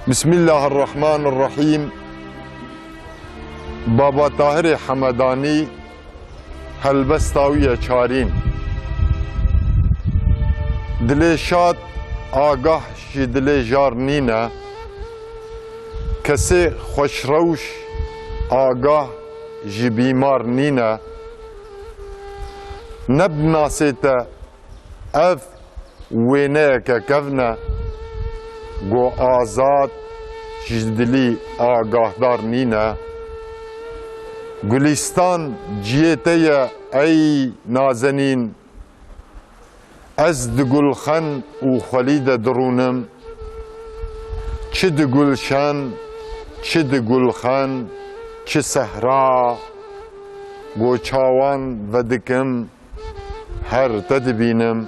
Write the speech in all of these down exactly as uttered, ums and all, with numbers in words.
Bismillahirrahmanirrahîm. Baba Tahirê Hemedanî, helbesta wî ye çarîn. Dilê şad agah ji dilê jar nîne. Kesê xweşrewş agah ji bîmar nîne. Ne bi nasê te ev wêneyeke kevn e, ku azad ji dilî agahdar nîne. Gulîstan ciyê te ye ey nazenîn, ez di gulxen û xwelî de dirûnim. Çi di gulşen, çi di gulxen, çi sehra, ku çawan vedikim, her te dibînim.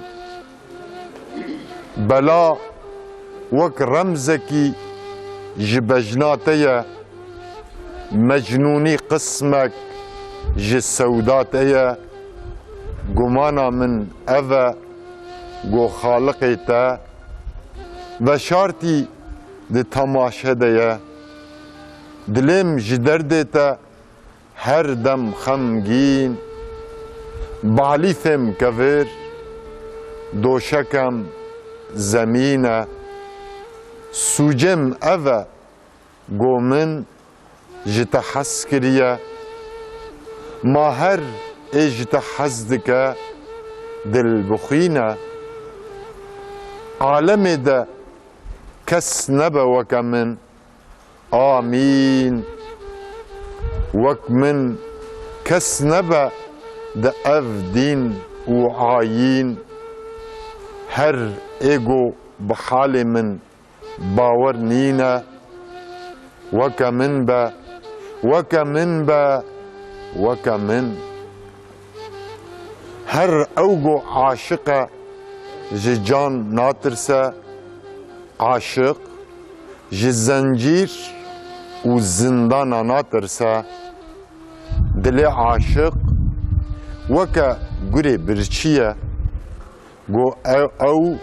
Bela wek remzekî ji bejna te ye, mecnûnî qismek ji sewda te ye. Gumana min ev e, ku Xaliqê te veşartî di temaşe de ye. Dilêm ji derdê te her dem xemgîn, balîfêm kevir, doşekem zemîn e. Sûcêm ev e, ku min ji te hez kiriye. Ma her ê ji te hez dike, dil bi xwîn e. Alemê de kes nebe weke min. Amîn. Wek min kes nebe di ev dîn û ayîn. Her ê ku bi halê min bawer nîne, weke min be, weke min be, weke min. Her ew ku aşiq e, ji can natirse, aşiq ji zencîr û zindana natirse. Dilê aşiq weke gurê birçî ye, ku ew, ew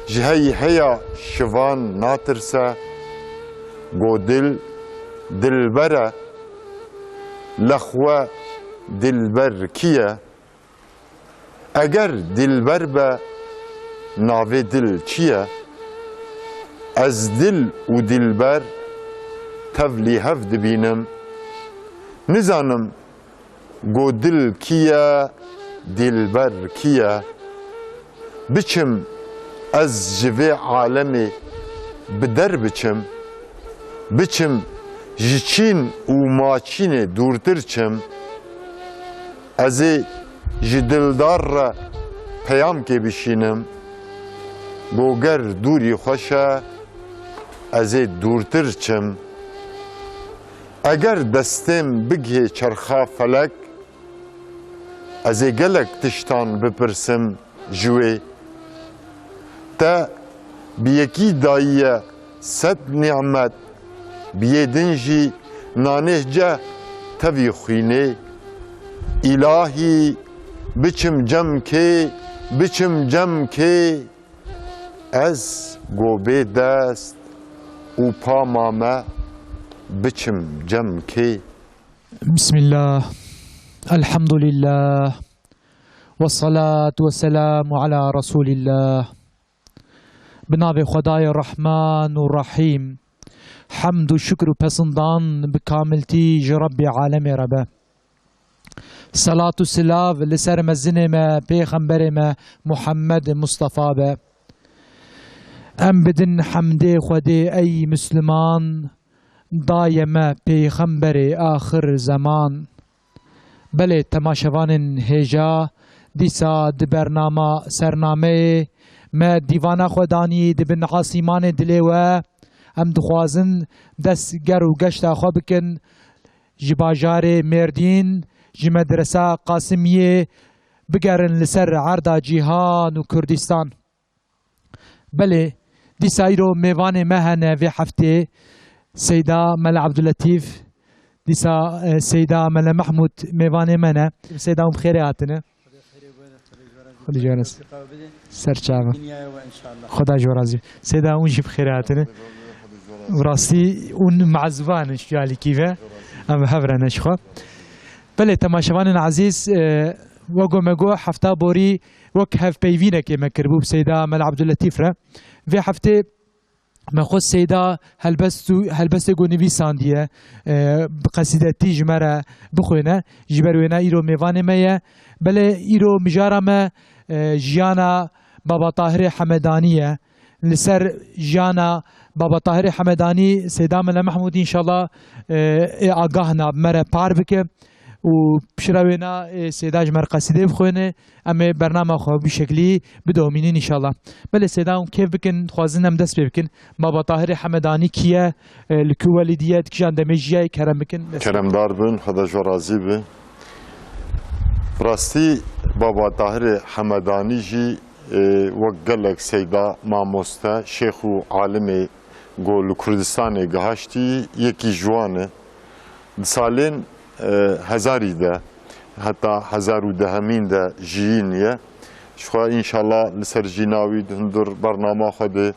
ji heyheya şivan natirse, ku dil dilber e, lexwe dilber kî ye? Eger dilber be, navê dil çi ye? Ez dil û dilber tevlî hev dibînim. Nizanim ku dil kî ye, dilber kî ye. Biçim ez ji vê alemê bi der biçim, biçim ji çîn û maçînê dûrtir çim. Ez ê ji dildar re peyamkê bişînim. Ku ger dûrî xweş e, ez ê dûrtir çim. Eger destêm bigihê çerxa felek, ez ê gelek tiştan bipirsim ji wê. Te bi yekî dayiye sed nîmet, bi yê din jî nanê ceh tevî xwînê. Îlahî, biçim cem kê, biçim cem kê? Ez ku bê dest û pa mame, biçim cem kê? Bismillah. Elhamdülillah. Ve salatu ve selamu ala Resulillah. Bi navê Xwedayê Rehman û Rehîm. Hemd û şukr û pesindan bi kamiltî ji Rebbê alemê re be. Selat û silav li ser mezinê me, pêxemberê me Muhammed Mustafa be. Em bidin hemdê Xwedê ey Misliman, daye me pêxemberê axir zeman. Belê temaşevanên hêja, dîsa di bernama sernameyê me dîvana xwe danî di bin asîmanê dilê we. Em dixwazin dest ger û geşta xwe bikin ji bajarê Mêrdîn, ji medresa Qasimiyê bigerin li ser erda cîhan û Kurdistan. Belê, dîsa îro mêvanê me hene vê heftê, Seyda Mele Ebdulletîf, dîsa, e, Seyda Mele Mehmûd mêvanê me ne. Seyda, hûn bi xêrê hatine. Xwedê ji we re ser çava. Dinyaya we inşallah. Xweda ji we razî. Seyda, hûn jî bi xêrê hatine. Rastî hûn mezvan in ji alîkî ve. Em bi hev re ne ji xwe. Belê, temaşevanên ezîz, e, wek ku me got, hefta borî wek hevpeyvînekê me kiribû bi Seyda Mela Ebdulletîf re. Vê heftê me xwest Seyda helbest û helbestê ku nivîsandiye, e, bi qesîdetî ji me re bixwîne. Ji ber wêne îro mêvanê me ye. Belê îro mijara me, e, jiyana Baba Tahirê Hemedanî ye. Li ser jiyana Baba Tahirê Hemedanî Seyda Mele Mehmûdî înşallah, e, ê agahna bi me re par bike û piştre wêna, e, Seyda ji me re qesîdê bixwêne. Em ê bernama xwe bi şeklî bidomînin înşallah. Belê Seyda, hûn kêf bikin, dixwazin em dest pê bikin. Baba Tahirê Hemedanî kî ye? E, li ku welîdî ye? Di kîjan demê jiyayê, kerem bikin. Dest pê bikin. Keremdar bin, Xweda ji we razî bi. Rastî Baba Tahirê Hemedanî jî, e, wek gelek seyda, mamoste, şêx û alimê ku li Kurdistanê gihaştî, yekî ji wan e. Di salên, e, hezarî de, heta hezar û dehemîn de jiyîn ye. Ji xwe înşallah li ser jîna wî di hundir bernama xwe de,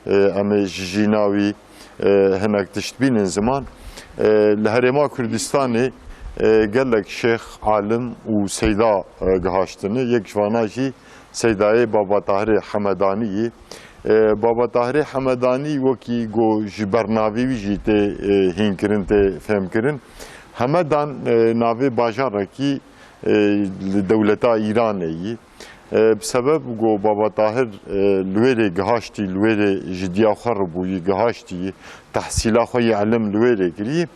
e, em ê ji jîna wî, e, hinek tişt bînin ziman. E, li Herêma Kurdistanê, e, gelek şêx, alim û seyda, e, gihaştine. Yek ji vana jî Seydayê Baba Tahirê Hemedanî yê. E, Baba Tahirê Hemedanî wekî ku ji bernavê wî jî tê, e, hînkirin, tê fêmkirin. Hemedan, e, navê bajarekî, e, li dewleta Îranê yî. E, bi sebeb ku Baba Tahir, e, li wêrê gihaştî, li wêrê ji diya xwe re bûyî, gihaştî, tehsîla xwe yê elim li wêrê kirî,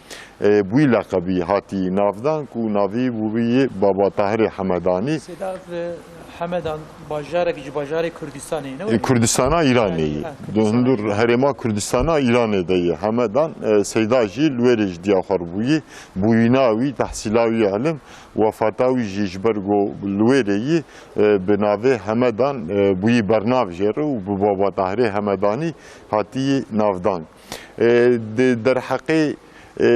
e, bi wî leqebî hatî navdan ku navê wî bûyî Baba Tahirê Hemedanî. Seyda, e, Hemedan bajarek ji bajarê Kurdistanê ne? E, wê? Kurdistana Îranê yî. Ha, Di Kurdistana hundir Îranê. Herêma Kurdistana Îranê de yî. Hemedan, e, Seyda jî li wêrê ji diya xwe re bûyî. Bûyîna wî, tehsîla wî elim, wefata wî jî ji ber ku li wêrê yî, e, bi navê Hemedan, e, bûyî bernav jê re û bi Baba Tahirê Hemedanî hatî navdan. E, di derheqê, e,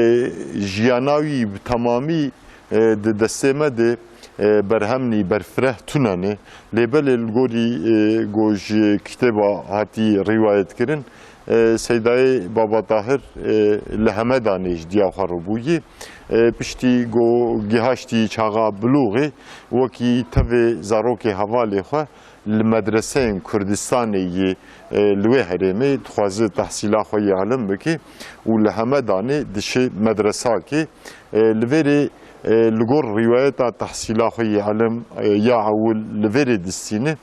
jiyana wî bi temamî, e, di destê me de, e, berhemnî berfireh tune ne. Lê belê li gorî, e, ku ji kitêba hatî rîwayet kirin, e, Seydayê Baba Tahir, e, li Hemedanê ji diya xwe re bûyî. E, piştî ku gihaştî çaxa bilûxê, wekî tevê zarokê hevalê xwe, li medreseyên Kurdistanê yê, e, li wê herêmê dixwaze tehsîla xwe yê elim bike û li Hemedanê dişê medresakê, e, li vêrê, e, li gor rîwayeta tehsîla xwe yê elim, e, ya ewil li vêrê distîne,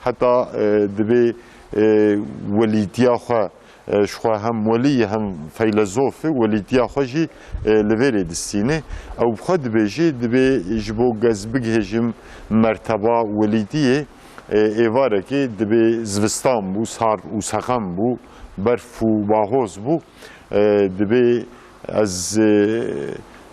heta, e, dibê, e, welîtiya xwe, e, ji xwe hem welî ye hem feylezof e, welîtiya xwe jî, e, li vêrê distîne. Ew bi xwe dibêje, dibê ji bo ez bigihêjim merteba welîtiyê, e, êvarekê dibê zivistan bû, sar û sexem bû, berf û baxoz bû. E, dibê ez, e,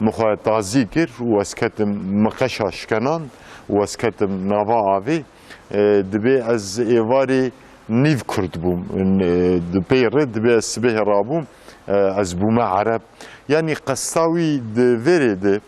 min xwe tazî kir û ez ketim, min qeşa şikenan û ez ketim nava avê. E, dibê ez êvarê nîv kurd bûm. E, di pey re dibê ez sibehê rabûm, e, ez bûme ereb. Yanî qesta wî di vêrê de,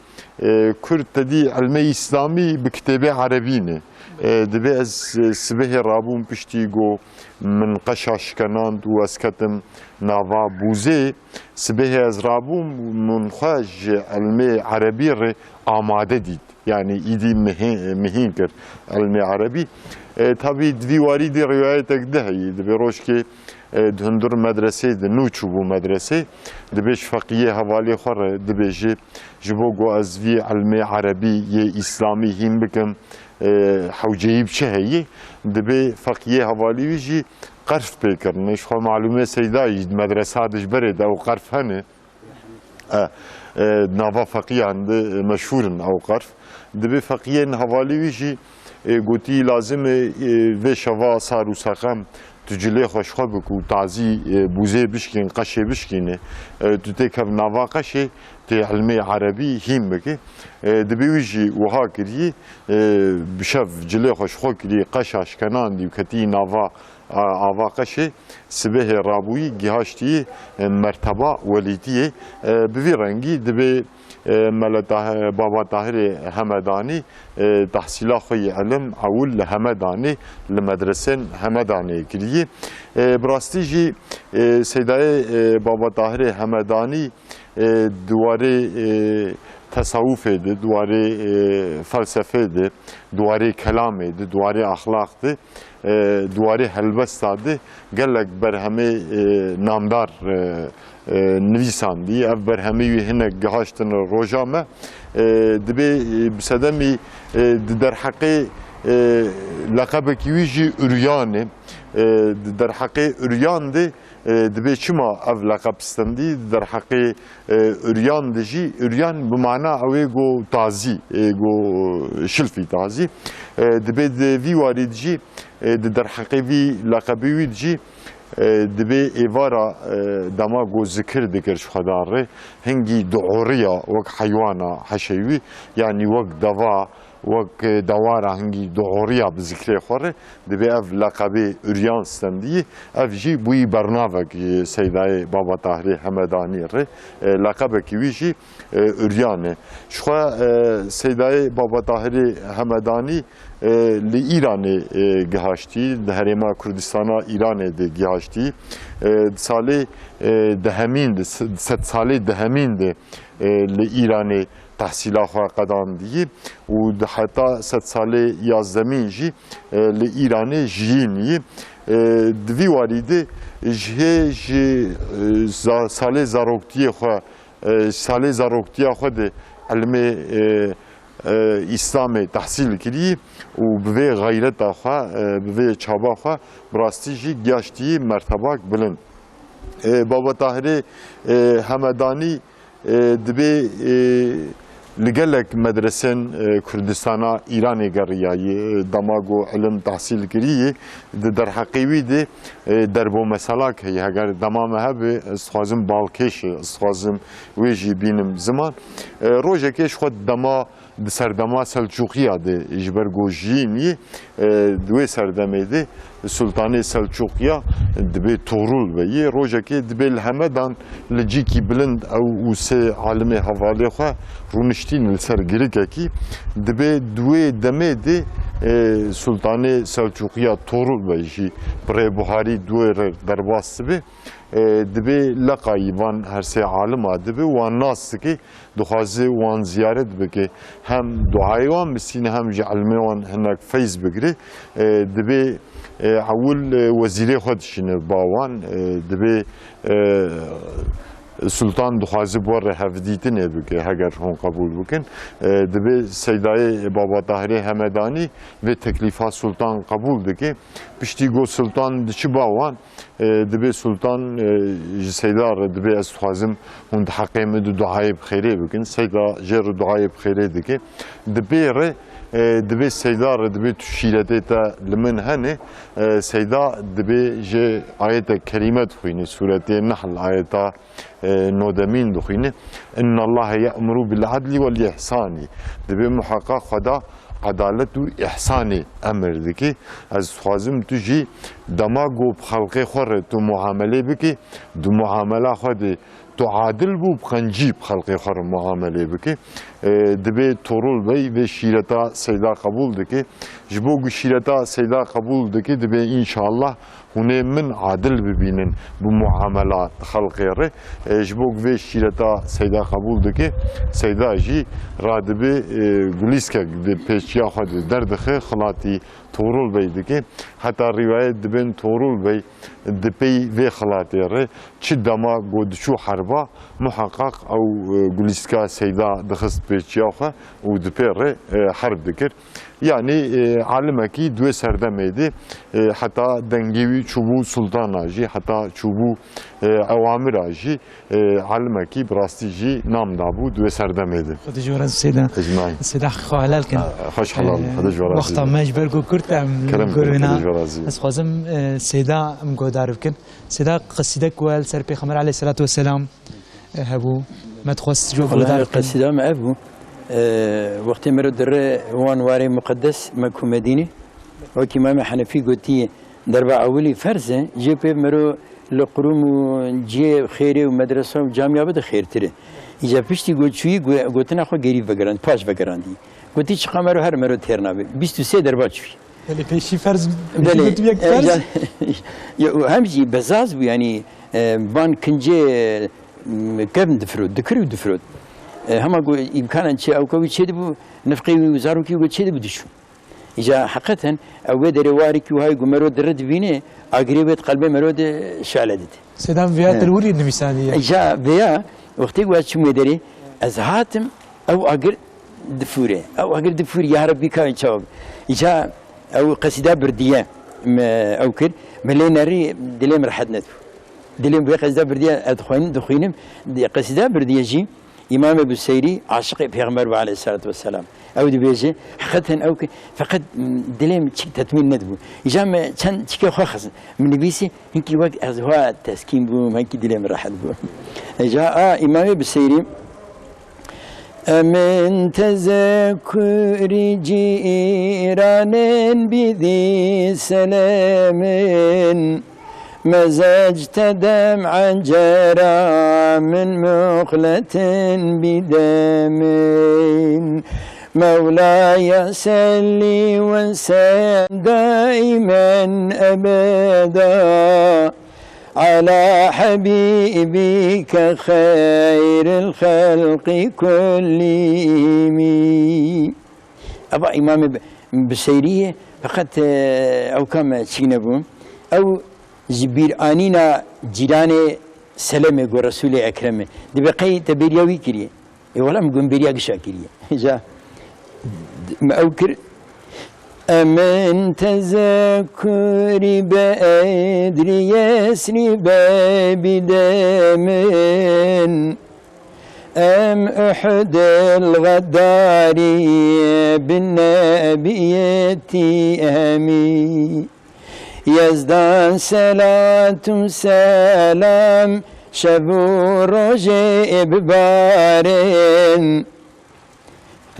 e, kurd tedî ilmê îslamî bi kitêbê erebî ne. E, dibê ez, e, sibehê rabûm piştî ku min qeşa şikenand û ez ketim nava bûzê. Sibehê ez rabûm, min xwe ji ilmê erebî re amade dît. Yanî îdî mihê-, mihîn kir ilmê erebî. E, tabî di vî warî de rîwayetek di heyî. Dibê rojkê, e, di hundir medresê de nû çûbû medresê. Dibê ji feqiyê hevalê xwe re dibêje, ji bo ku ez vî ilmê erebî yê îslamî hîn bikim, e, hewceyî bi çi heyî? Dibê feqiyê hevalî wî jî qerf pê kirine. Ji xwe malûm e Seyda yî di medresa de ji berê de ew qerf hene. E, e, nava feqiyan de meşhûr in ew qerf. Dibê feqiyên hevalî wî jî, e, gotî, lazim e, e, vê şeva sar û seqem tu cilê xwe ji xwe bik û tazî, e, bûzê bişkîn, qeşê bişkîne. E, tu têkev nava qeşê, tê ilmê erebî hîn bike. E, dibê wî jî wiha kirî, e, bi şev cilê xwe ji xwe kirî, qeşa şikenandî û ketî nava A-, Ava Qeşê sibehê rabûyî gihaştî, e, merteba welîtiyê. E, bi vî rengî dibê, e, Mele Tah-, Baba Tahirê Hemedanî, e, tehsîla xwe yê ilim ewil li Hemedanê, li medresên Hemedanê kirî. E, bi rastî jî, e, Seydayê, e, Baba Tahirê Hemedanî, e, di warê, e, tesawufê de, di warê, e, felsefê de, di warê kelamê de, di warê axlaq de, e, di warê helbesta de gelek berhemê, e, namdar, e, e, nivîsandî. Ev berhemê wî hinek gihaştin roja me. E, dibê, e, bi sedemî, e, di derheqê, e, leqebekî wî jî Uryan e. E, di derheqê Uryan de, e, dibê çima ev leqeb stendî? Di derheqê, e, Uryan de jî, Uryan bi mana ew ê go tazî, ê go şilfî tazî. E, dibê di vî warî de jî, e, di derheqê vî leqebê wî de jî, e, dibê êvara, e, dema go zikir dikir ji Xweda re, hingî dioriya wek heywana heşê wî, yanî wek deva, wek, e, dewara hingî dioriya bi zikrê xwe re, dibê ev leqebê Uryan stendiyî, ev jî bûyî bernavek ji Seydayê Baba Tahirê Hemedanî re, e, leqebekî wî jî, e, Uryan e. Ji xwe, e, Seydayê Baba Tahirê Hemedanî, e, li Îranê, e, gihaştî, di herêma Kurdistana Îranê de gihaştî. E, di salê, e, dehemîn de, se-, sed salê dehemîn de, e, li Îranê tehsîla xwe qedandiyî û di heta sed salê yazdemîn jî, e, li Îranê jiyîniyî. E, di vî warî de ji hê ji, e, za-, salê zaroktiyê xwe, e, salê zaroktiya xwe de ilmê, e, e, Îslamê tehsîl kirî û bi vê xeyreta xwe, e, bi vê çaba xwe bi rastî jî gihaştî mertebak bilind. E, Baba Tahirê, e, Hemedanî, e, dibê, e, li gelek medresên, e, Kurdistana Îranê geriyayî, e, dema ku ilim tehsîl kirî, di derheqê wî de, e, derbo meselak heye. Heger dema me hebe, ez dixwazim balkêş, ez dixwazim wê jî bînim ziman. E, rojekê ji xwe dema di serdema Selçûqiya de ji ber ku jiyînî, e, di wê serdemê de Sultanê Selçûqiya dibê Tuğrul Beyî. Rojekê dibê li Hemedan li cîkî bilind ew û sê alimê hevalê xwe rûniştîn li ser girikekî. Dibê di wê demê de, e, Sultanê Selçûqiya Tuğrul Bey jî bi rê buharî di wê re derbas dibe. E, dibê leqayî van her sê alima dibe, wan nas dike, dixwaze wan ziyaret bike. Hem duayê wan bistîne, hem ji ilmê wan hinek feyz bigire. E, dibê, e, ewil, e, wezîrê xwe dişîne ba wan. E, dibê, e, Sultan dixwaze bi we re hevdîtinê bike, heger hûn qebûl bikin. E, dibê Seydayê Baba Tahirê Hemedanî vê teklîfa Sultan qebûl dike. Piştî ku Sultan diçi ba wan, e, dibê Sultan, e, ji Seyda re dibê, ez dixwazim hûn di heqê min de duayê bi xêrê bikin. Seyda jê re duayê bi xêrê dike. Dibê re, e, dibê Seyda re dibê tu şîretê te li min hene. E, Seyda dibê jê ayetek kerîme dixwîne, sûretê Nehl, ayeta, e, nodemîn dixwîne. "Innallahe ye'muru bil adli wel ihsani." Dibê muheqeq Xweda edalet û îhsanê emir dike. Ez dixwazim tu jî dema ku bi xelqê xwe re tu muamelê bikî, di muamela xwe de tu adil bû, bi qencî bi xelqê xwe re muamelê bikî. E, dibê Tuğrul Bey vê şîreta Seyda qebûl dike. Ji bo ku şîreta Seyda qebûl dike, dibê înşallah hûn ê min adil bibînin bi muamela xelqê re. E, ji bo ku vê şîreta Seyda qebûl dike, Seyda jî radibe, e, gulîskek di pêçiya xwe de derdixe, xilatî Tuğrul Bey dike. Heta rîwayet dibin Tuğrul Bey di pey vê xilatê re çi dema ku diçû herba, muheqeq ew, e, gulîska Seyda dixist pêçiya xwe û di pê re, e, herb dikir. Yanî, e, alimekî di wê serdemê de, e, heta dengê wî çûbû sultana jî, heta çûbû, e, ewamira jî, e, alimekî bi rastî jî nam dabû di wê serdemê de. Xwedê ji we razî Seyda. Ecmaîn. Seyda, xwe helal kin. Ha, xweş helal, e, Xwedê ji we razî. Wexta me ji ber ku kurt em Kerem kin, gurina. Xwedê ji we razî. Ez xwazim, e, Seyda em guhdar bikin. Seyda, qesîdek we li ser Pêxember aleyhisselatu vesselam, e, hebû. Me dixwest ji we guhdar bikin. Qesîda me ev bû. E, wextê mero dire wan warê muqeddes Mekk û Medînê, wekî Îmamê Henefî gotiye, Derba ewilî ferz e, jê pê mero li qurum û cihê xêrê û medresa û camiya bide xêrtir e. Îca piştî ku çûyî gu-, gotina xwe gerî vegerand, paş vegerandî. Gotî çiqa mero her mero têr nabe. Bîst û sê derba çûyî. Belê pêşî ferz, pêşî Belê, gotibiyek e, ferz. Îca, ya, û hem jî bezaz bû, yanî, e, van kincê, e, kevn difirot, dikir û difirot. E, hema ku îmkanan çê ewka wî çêdibû, nifqê wî û zarokî wî çêdibû diçû. Îca heqeten ew wê derê warikî wiha yê ku mero di ri dibîne, agirê wê di qelbê mero de şale dide. Sêdan vêya He. Tirwirî nivîsandiye. Îca vêya, wextê ku ez çûm wê derê, ez hatim, ew agir difûre. Ew agir difûre, ya Rebbî ka çawa be. Îca ew qesîda birdiye me ew kir, me lê nerî dilê min rehet nedibû. Dilê min wê qesîda birdiye, ez dixwînim, dixwînim, qesîda birdiye jî, Îmamê Buseyrî aşiqê Pêxember bû aleyhissalatu vesselam. Ew dibêje, heqeten ew ki, feqet, m, dilê min çik tetmîn nedibû. Îca me çend çikê xwe xist, min nivîsî, hinkî wek ez wa teskîn bûm, hinkî dilê min rehet bû. Îca a Îmamê Buseyrî, Emin tezekkurî cîranên bîdî selemin. مزجت دمعا جرى من مقلة بدم. مولاي صل وسلم دائما أبدا على حبيبك خير الخلق كلهم. Eva Îmamê Bi-, Biseyrî ye, feqet, e, ew kam çîk nebû. Ew ji bîranîna cîranê Selemê ku Resûlê Ekrem e. Dibê qey te bêriya wî kiriye. Ê wela min got bêriya gişa kiriye. Îca me ew kir. Emin tezekkurî Bedrî Yesrî be bidemin. أم أحد الغدار بالنبي اتهمي. Yezdan selat û selam şev û rojê bibarin.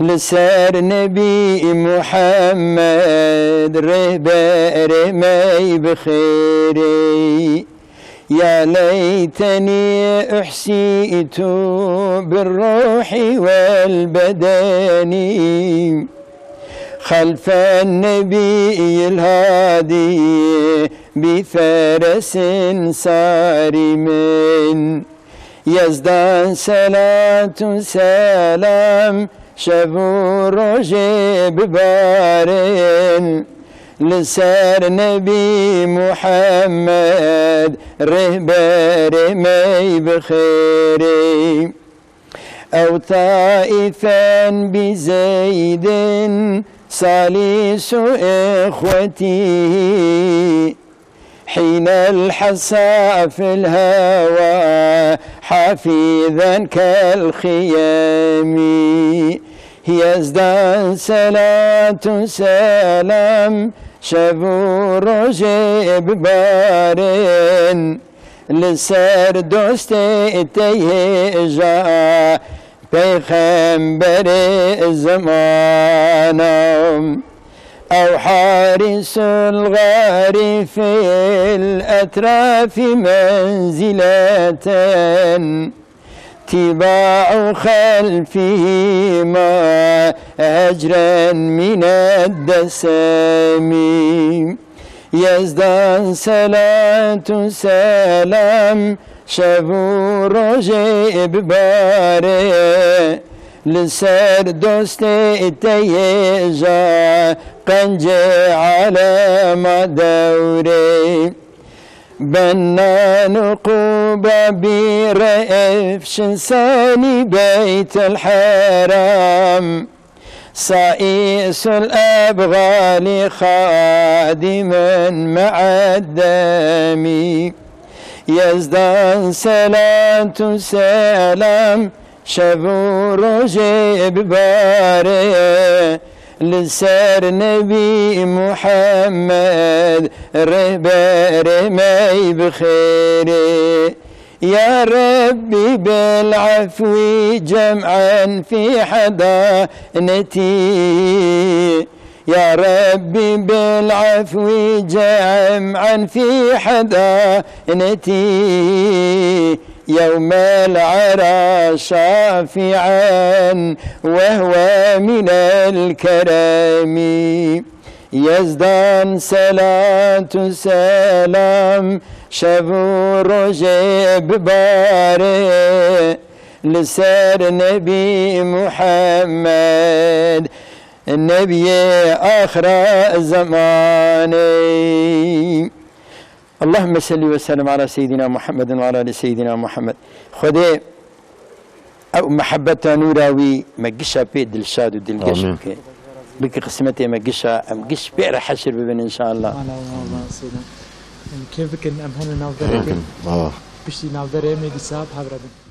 Li ser Nebî Muhammed rêberê me bi xêrê. يا ليتني أحسيت بالروح والبدن خلف النبي الهادي بفرس صارم. Yezdan selat û selam şev û rojê bibarin. Li ser Nebî Muhammed rêberê me bi xêrê. Ew taifen bi Zeydin salis û ixwetî. حين الحصى في الهوى حافظا كالخيم. Yezdan selat û selam şev û rojê bibarin. Li ser dostê te hêja Peyxemberê zemanan. أو حارس الغار في الأطراف منزلة. تباع خلفهما هجرا من الدسم. Yezdan selat û selam şev û rojê bibare. Li ser dostê te hêja qencê alema dewrê. Bennan û Quba bîre efşin sanî Beytel Heram. سائس الأبغال خادم مع الدم. Yezdan selat û selam şev û rojê bibare. Li ser Nebî Muhammed rêberê me bi xêrê. يا رب بالعفو جمعا في حضانتي. يا رب بالعفو جمعا في حضانتي يوم العرى شافعا وهو من الكرم. Yezdan selat û selam şev û rojê bibare li ser Nebî Muhammed, Nebiyê axira zemanê. Allahümme salli ve sellem ala seyyidina Muhammedin ve ala ali seyyidina Muhammed. Xwedê ew mehebeta nûra wî me gişa pê dilşad û dilgeş Amîn. Bike. Bike qismetê me gişa, em giş pê re heşir bibin înşallah. Ala Allah Seyyidina. Em kêf bikin, em hene navberê Kêfin. Ava. Piştî navberê em ê dîsa bi hev re bin.